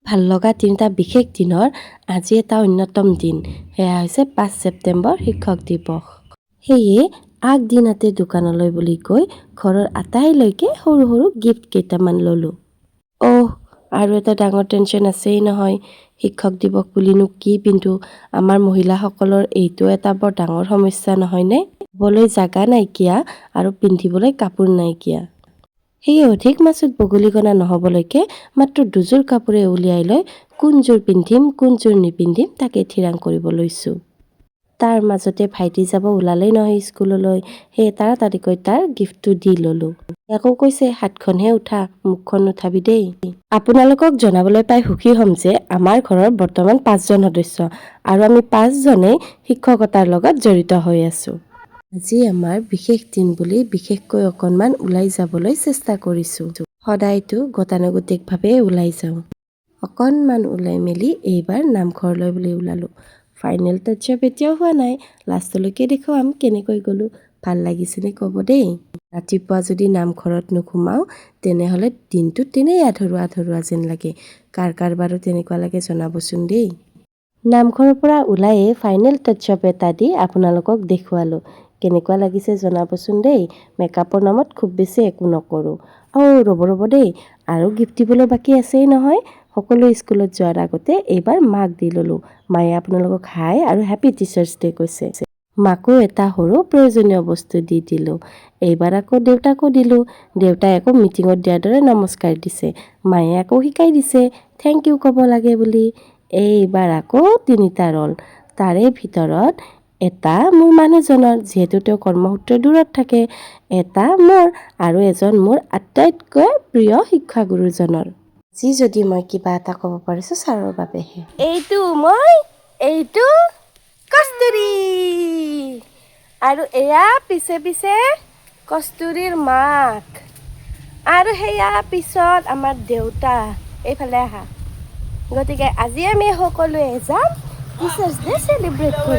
ভাল লগা তিনিটা বিশেষ দিনৰ আজি এটা অন্যতম দিন। সেয়া হৈছে 5 ছেপ্টেম্বৰ, শিক্ষক দিৱস। সেয়ে আগদিনাতে দোকানলৈ বুলি গৈ ঘৰৰ আটাইলৈকে সৰু সৰু গিফ্ট কেইটামান ল'লোঁ। অহ, আৰু এটা ডাঙৰ টেনশ্যন আছেই নহয়, শিক্ষক দিৱস বুলিনো কি পিন্ধো? আমাৰ মহিলাসকলৰ এইটো এটা বৰ ডাঙৰ সমস্যা নহয়নে? ক'বলৈ জাগা নাইকিয়া আৰু পিন্ধিবলৈ কাপোৰ নাইকিয়া। সেয়ে অধিক মাছত বগলী কণা নহ'বলৈকে মাত্ৰ দুযোৰ কাপোৰে উলিয়াই লৈ কোনযোৰ পিন্ধিম, কোনযোৰ নিপিন্ধিম, তাকে থিৰাং কৰিব লৈছোঁ। তাৰ মাজতে ভাইটি যাব ওলালেই নহয় স্কুললৈ। সেয়ে তাৰাতাৰিকৈ তাৰ গিফ্টটো দি ল'লোঁ। আকৌ কৈছে, "হাতখনহে উঠা, মুখখন নুঠাবি দেই।" আপোনালোকক জনাবলৈ পাই সুখী হ'ম যে আমাৰ ঘৰৰ বৰ্তমান পাঁচজন সদস্য আৰু আমি পাঁচজনেই শিক্ষকতাৰ লগত জড়িত হৈ আছোঁ। আজি আমাৰ বিশেষ দিন বুলি বিশেষকৈ অকণমান ওলাই যাবলৈ চেষ্টা কৰিছোঁ। সদায়তো গতানুগতিকভাৱে ওলাই যাওঁ। অকণমান ওলাই মেলি এইবাৰ নামঘৰলৈ বুলি ওলালোঁ। ফাইনেল টাচ আপ এতিয়াও হোৱা নাই, লাষ্টলৈকে দেখুৱাম কেনেকৈ গ'লোঁ। ভাল লাগিছেনে ক'ব দেই। ৰাতিপুৱা যদি নামঘৰত নোসোমাওঁ, তেনেহ'লে দিনটো তেনেই আধৰুৱা আধৰুৱা যেন লাগে। কাৰ কাৰ বাৰু তেনেকুৱা লাগে জনাবচোন দেই। নামঘৰৰ পৰা ওলায়ে ফাইনেল টাচ আপ এটা দি আপোনালোকক দেখুৱালোঁ। কেনেকুৱা লাগিছে জনাবচোন দেই। মেকআপৰ নামত খুব বেছি একো নকৰোঁ। অ' ৰ'ব ৰ'ব দেই, আৰু গিফ্ট দিবলৈ বাকী আছেই নহয়। সকলো স্কুলত যোৱাৰ আগতে এইবাৰ মাক দি ল'লোঁ। মায়ে আপোনালোকক হাই আৰু হেপী টিচাৰ্ছ ডে কৈছে। মাকো এটা সৰু প্ৰয়োজনীয় বস্তু দি দিলোঁ। এইবাৰ আকৌ দেউতাকো দিলোঁ। দেউতাই আকৌ মিটিঙত দিয়াৰ দৰে নমস্কাৰ দিছে। মায়ে আকৌ শিকাই দিছে thank U ক'ব লাগে বুলি। এইবাৰ আকৌ তিনিটা ৰ'ল। তাৰে ভিতৰত এটা মোৰ মানুহজনৰ, যিহেতু তেওঁ কৰ্মসূত্ৰে দূৰত থাকে, এটা মোৰ আৰু এজন মোৰ আটাইতকৈ প্ৰিয় শিক্ষাগুৰুজনৰ। যি যদি মই কিবা এটা ক'ব পাৰিছোঁ, ছাৰৰ বাবেহে। এইটো মই, এইটো কস্তুৰী আৰু এয়া পিছে পিছে কস্তুৰীৰ মাক আৰু সেয়া পিছত আমাৰ দেউতা। এইফালে আহা। গতিকে আজি আমি সকলোৱে যাম টিচাৰ্ছ ডে চেলিব্ৰেট কৰি।